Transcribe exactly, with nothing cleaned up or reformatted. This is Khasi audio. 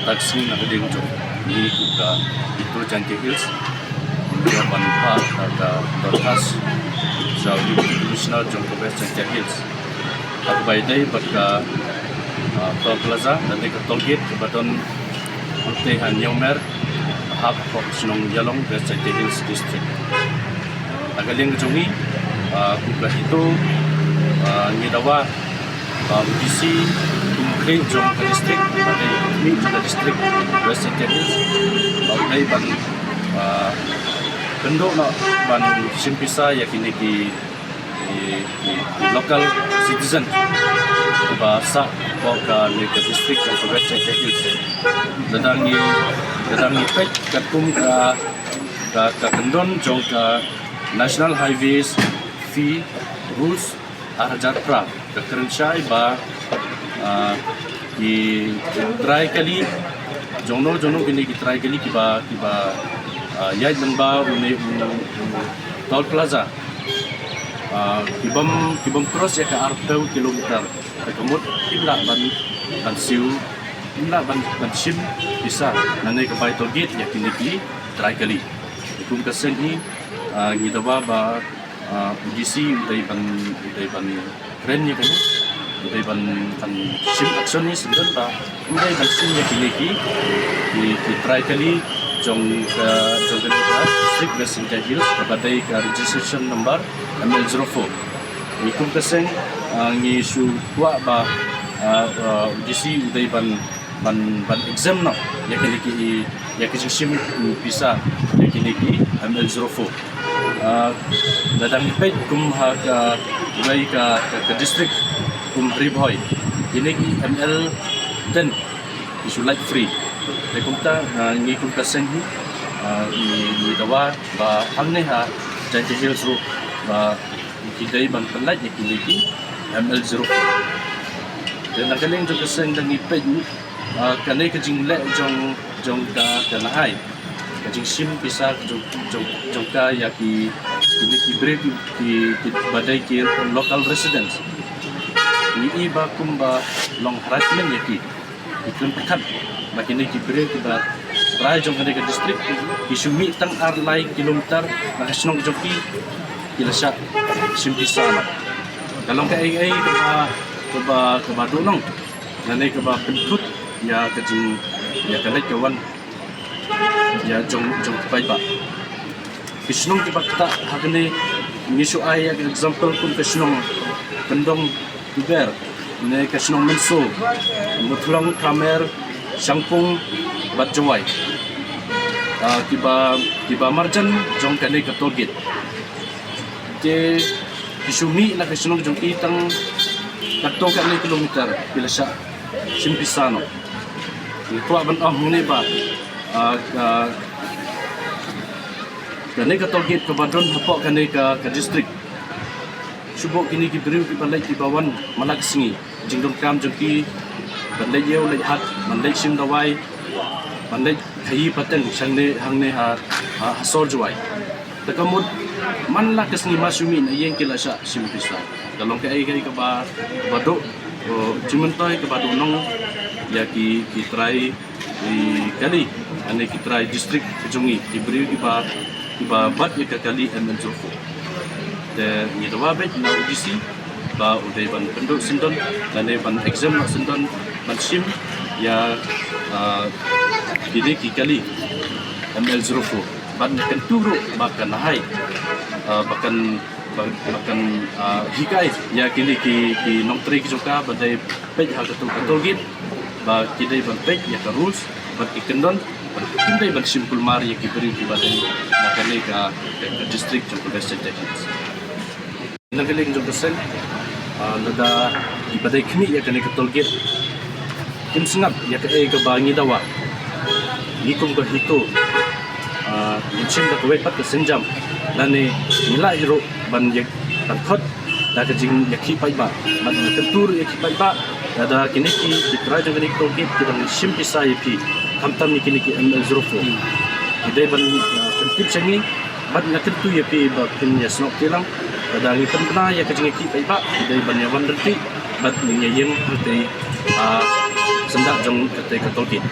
Taxi na ka liang jong ngi kum ka Hito Jaintia Hills, ngi ban phah ka dorkhas sha u Deputy Commissioner jong ka West Jaintia Hills. Ha kaba ïadei bad ka, ah, toll plaza, lane ka toll gate kaba don hangtei ha Niawmer, hap hapoh shnong Ïalong, West Jaintia Hills District. Na ka liang jong ngi, ah, kum ka Hito, ah, ngi dawa ba u D C, kum u khlieh jong ka district, ba dei u khlieh jong ka district West Jaintia Hills, ba u dei ban, ah, kynduh noh ban shim pisa ïa kine ki, ki, ki, ki local citizen ba sah hapoh kane ka district jong ka West Jaintia Hills. Lada ngi, lada ngi peit katkum ka, ka, ka kyndon jong ka National Highways Fee Rules ar hajar phra, ka kren shai ba, ah, ki trai kali, jongno jongno kine ki trai kali kiba, kiba, ah, ïaid lyngba une u, u toll plaza, ah, ki bym, ki bym cross ïa ka arphew kilometer. Te ka mut kim lah ban, ban siew, kim lah ban, ban shim pisa lane ka bai toll gate ïa kine ki trai kali. Kum ka seng hi, ah, ngi dawa ba, ah, u D C u dei ban, u dei ban kren ïa kane, u dei ban, ban shim action hi syndon ba u dei ban shim ïa kine ki, ki, ki trai kali jong ka, jong ka district West Jaintia Hills kaba dei ka registration number M L zero four. Ngi kum ka seng, ah, ngi shu kwah ba, ah, ah, u D C u dei ban, ban, ban exempt noh ïa kine ki, ïa ki jingshim pisa ïa kine ki M L zero four. Ah, lada ngi peit kum ha kawei ka, ka, ka district kum Ri Bhoi, kine ki M L ten ki shu lait free. Te kumta, ah, ngi kum ka seng hi, ah, ngi, ngi dawa ba hangne ha Jaintia Hills ruh ba ki dei ban pynlait ïa kine ki M L zero four. Te na ka liang jong ka seng da ngi peit, ah, kane ka jingleh jong, jong ka, ka Nahai, ka jingshim pisa jong, jong, jong ka ïa ki, kine ki briew ki, ki, kiba dei ki local residents. Ngi i ba kumba long harassment ïa ki. Ki kren pyrkhat ba kine ki briew kiba trai jong kane ka district ki shu mih tang ar lai kilometer na ka shnong jong ki, ki la shah shim pisa noh. Ka long kaei kaei kaba, kaba, kaba duhnong lane kaba pynthut ïa ka jing, ïa ka leit ka wan ïa jong, jong ki paidbah. Ki shnong kiba ktah ha kane ngi shu ai ïa ka example kum ka shnong Kyndong Tuber, ne ka shnong Mynso, Muthlong, Kamer, Shangpung bad Jowai. Ah, kiba, kiba marjan jong kane ka toll gate. Te ki shu mih na ka shnong jong ki tang katto katne kilometer, ki la shah shim pisa noh. Ngi kwah ban ong hangne ba, ah, ka, kane ka toll gate kaba don hapoh kane ka, ka district. Shu buh kine ki briew kiba leit kiba wan man la ka sngi. Jingdonkam jong ki ban leit ïew leit hat, ban leit shim dawai, ban leit khaïi pateng shangne hangne ha, ha, ha sor Jowai. Te ka mut man la ka sngi ma shu mih na ïing ki la shah shim pisa. Ka long kaei kaei kaba, kaba duh, oh, jingmyntoi kaba duhnong ïa ki, ki trai, ki kali, ane ki trai district ka jong ngi, ki briew kiba, kiba bat ïa ka kali M L zero four. Te ngi dawa beit na u D C ba u dei ban pynduh syndon lane ban exempt noh syndon ban shim ïa, ah, kine ki kali M L zero four. Ban kyntu ruh ba kan hai, ah, ba kan, ba, ba kan, ah, hikai ïa kine ki, ki nongtrei ki jong ka ba dei peit ha ka toll, ka toll gate, ba ki dei ban peit ïa ka rules, ba ki kyndon, ba kim dei ban shim kulmar ïa ki briew kiba dei na kane ka, ka, ka district jong ka West Jaintia Hills. Na ka liang jong ka seng, ah, lada kiba dei khmih ïa kane ka toll gate kim sngap ïa kaei kaba ngi dawa, ngi kum ka HITO, ah, ngin shim da kawei pat ka sienjam lane ngi lah hi ruh ban ïa, ban khot da ka jingïakhih paidbah. Bad nga kyntu ruh ïa ki paidbah, lada kine ki, ki trai jong kane ka toll gate ki dang shim pisa ïa phi, khamtam ïa kine ki M L zero four, ki dei ban, ah, pyntip sha ngi. Bad nga kyntu ïa phi ba phin ïa snoh kti lang, lada ngi pynbna ïa ka jingïakhih paidbah, ki dei ban ïa wan ryntih bad ngin ïa ïeng hangtei, ah, syndah jong katei ka toll gate.